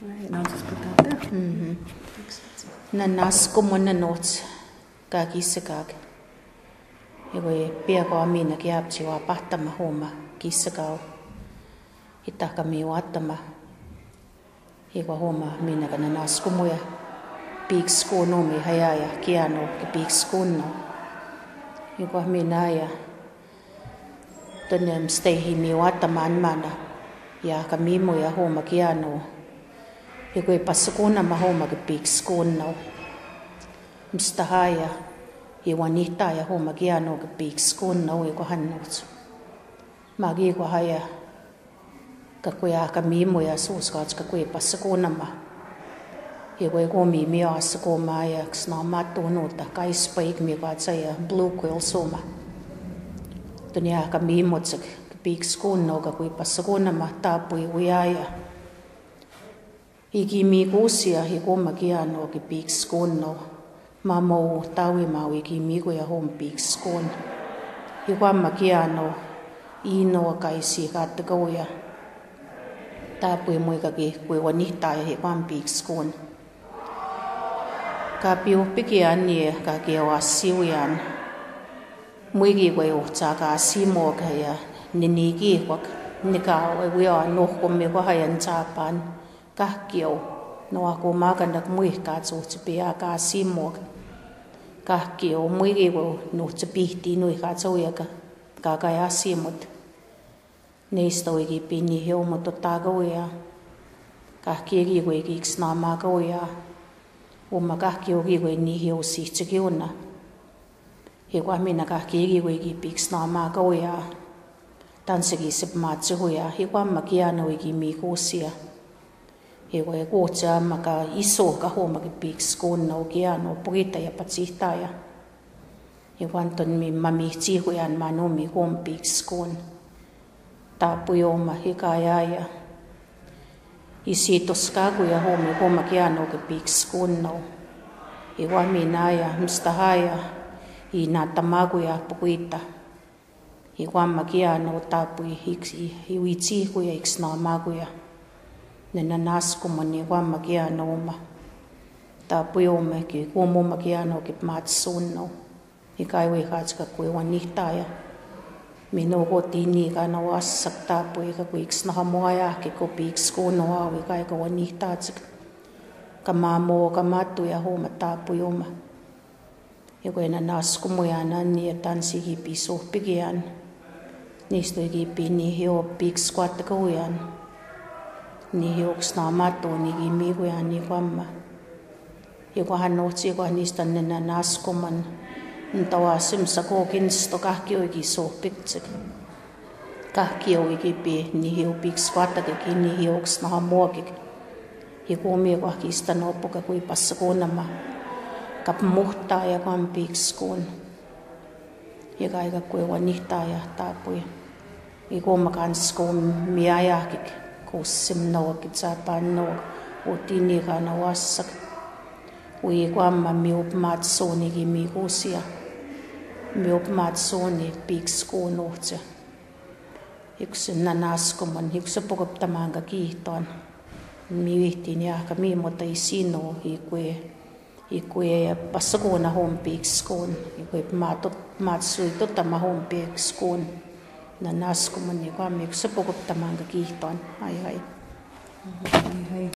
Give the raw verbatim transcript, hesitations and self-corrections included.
All right, and I'll just put that there. Mhm. Thanks. Nana skumona notes ka kisikak. Iwe pia kwa mina kiapchi wa patama homa kisikau. Ita kami watama. Ikwa homa mina ka nana skumuya. Big school no mi hayaya kiano ki big school no. Ikwa mina ya. Tonem stay hi mi wataman mana. Ya kami mo ya homa kiano. Ikwe pasukuna ma homa ki big school no. Mstahaya. Iwanita ya homa kiano ki big school no ikwa hannots. Magi ikwa haya. Kakuya kami mo ya suskach kakuya pasukuna ma. Ikwe kumi mi ya sukuma ya ksna ma tunu ta kai spike mi kwa cha ya blue quill suma. Tunia kami mo chik big school no kakuya pasukuna ma tapui uyaya. Iki mi kusia hikuma kiano ki big school no. Mamo tawi mawi ki mi kuya home big school. Hikwa makiano ino kaisi ka tekawiya. Tapui mui kaki kwe wanita ya hikwa big school. Kapiu piki anie kaki wa siwian. Mwiki kwe uchaka simo kaya niniki kwak nika wiwa no kumi kwa hayan chapan. Kahkio, no ako maka nak mui ka cho chipia ka simok. Kahkio, mui ki wo no chipi ti nui ka cho ya ka, ka ka ya simot. Nesto ki pi ni hio mo to ta ka wo ya. Kahki ki wo ki ksna ma ka wo ya. Uma kahkio ki wo ni hio si chiki una. Hikwa mina kahki ki wo ki pi ksna ma ka wo ya. Tansiki sip ma chi hu ya. Hikwa makia na wo ki mi ko sia. Hikwa ko cha maka iso ka ho maki big school no kia no pugita ya pachita ya. Hikwa ton mi mami chi hu ya manu mi home big school. Tapuyo ma hikaya ya. Isi toska ku ya ho mi ho makia no ki big school no. Hikwa mi na ya mstahaya. Ina tamaku ya pugita. Hikwa makia no tapui hik-, hi-, hiwichi kuya hiksna makuya. Nena nas kumani hikwa makia no ma. Tapui o ma ki kumo makia no ki matsun no. Hikai we hachika kwe wanitaya. Mino ko tini ka na wasak tapui ka kwe hiksna hamoya ki ko big school no wa we kai ka wanita chik. Kamamo kamatu ya ho ma tapui o ma. Hikwa ina nas kumuya na ni atan si ki pi so pikian. Ni sto ki pi ni hio big squat kuyan. Ni hio ksna mato ni ki mi kuyan ni kwama. Hikwa hano chi kwa ni stan nena nas kuman. Ntawa sim sako kin sto kahkio ki so pik chik. Kahkio iki pi ni hiu big squat ta ki ni hiu ksna mo ki. Hikumi kwa ki stano po ka kui pasako nama. Kap muhta ya kwa big school. Hikai ka kui wanita ya tapui. Hikuma kan school mi aya ki ko sim no ki chapan no. Utini ka na wasak. Wi kwama mi up mat so ni ki mi kusia. Mi up mat so ni big school no cha. Hikse nanas kuman hikse pokop tamanga ki ton. Mi tini aka mi mota isino hikwe. Hikwe pasako na home big school. Hikwe matot, matsui to tama home big school. Nanas kuman hikwa mi hikse pokop tamanga ki ton. Ai, ai.